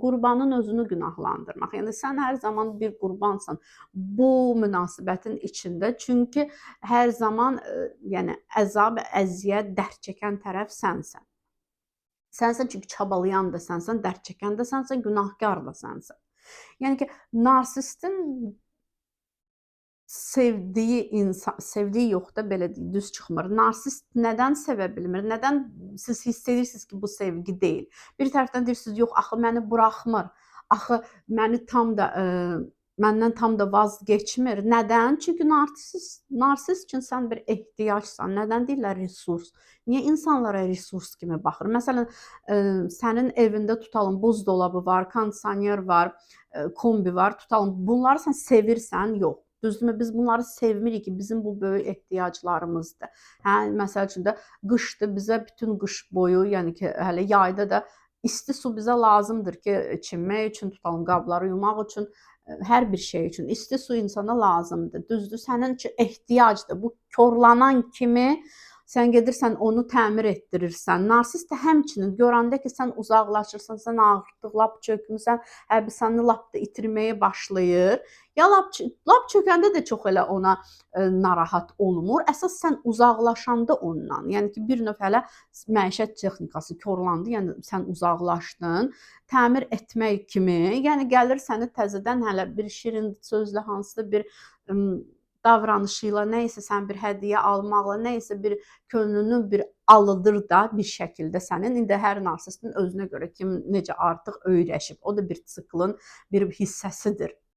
Qurbanın özünü günahlandırmaq. Yəni sən hər zaman bir qurbansan bu münasibətin içində. Çünki hər zaman yəni əzab, əziyyət, dərd çəkən tərəf sənsən. Sənsən, çünki çabalayan da sənsən, dərd çəkən də sənsən, günahkar da sənsən. Yəni ki, narsistin sevdiyi insan, sevdiyi yox da, belə deyim, düz çıxmır. Narsist nədən sevə bilmir? Nədən siz hiss edirsiniz ki, bu sevgi deyil? Bir tərəfdən deyirsiniz, yox, axı məni buraxmır. Axı məni tam da məndən tam da vaz keçmir. Nədən? Çünki narsist üçün sən bir ehtiyacsan. Nədən deyirlər resurs? Niyə insanlara resurs kimi baxır? Məsələn, sənin evində tutalım buzdolabı var, kondisioner var, kombi var. Tutalım bunları sən sevirsən? Yox. Düzdürmü? Biz bunları sevmirik ki, bizim bu böyük ehtiyaclarımızdır. Hə, məsəl üçün də qışdır, bizə bütün qış boyu, yəni ki, hələ yayda da isti su bizə lazımdır ki, çimmək üçün, tutalım qabları yumaq üçün, hər bir şey üçün isti su insana lazımdır. Düzdür, sənin üçün ehtiyacdır. Bu korlanan kimi sən gedirsən onu təmir etdirirsən. Narsist də həmçinin görəndə ki, sən uzaqlaşırsan, sən artıq lap çökmüsən, hə, səni lap da itirməyə başlayır. Ya lap çökəndə də çox elə ona narahat olmur. Əsas sən uzaqlaşanda ondan, yəni ki, bir növ hələ məişət texnikası korlandı, yəni sən uzaqlaşdın, təmir etmək kimi, yəni gəlir səni təzədən hələ bir şirin sözlə, hansısa bir davranışı ilə, nə isə sən bir hədiyyə almaqla, nə isə bir könlünü bir alıdır da bir şəkildə sənin. İndi hər narsistin özünə görə kim necə artıq öyrəşib. O da bir siklın bir hissəsidir.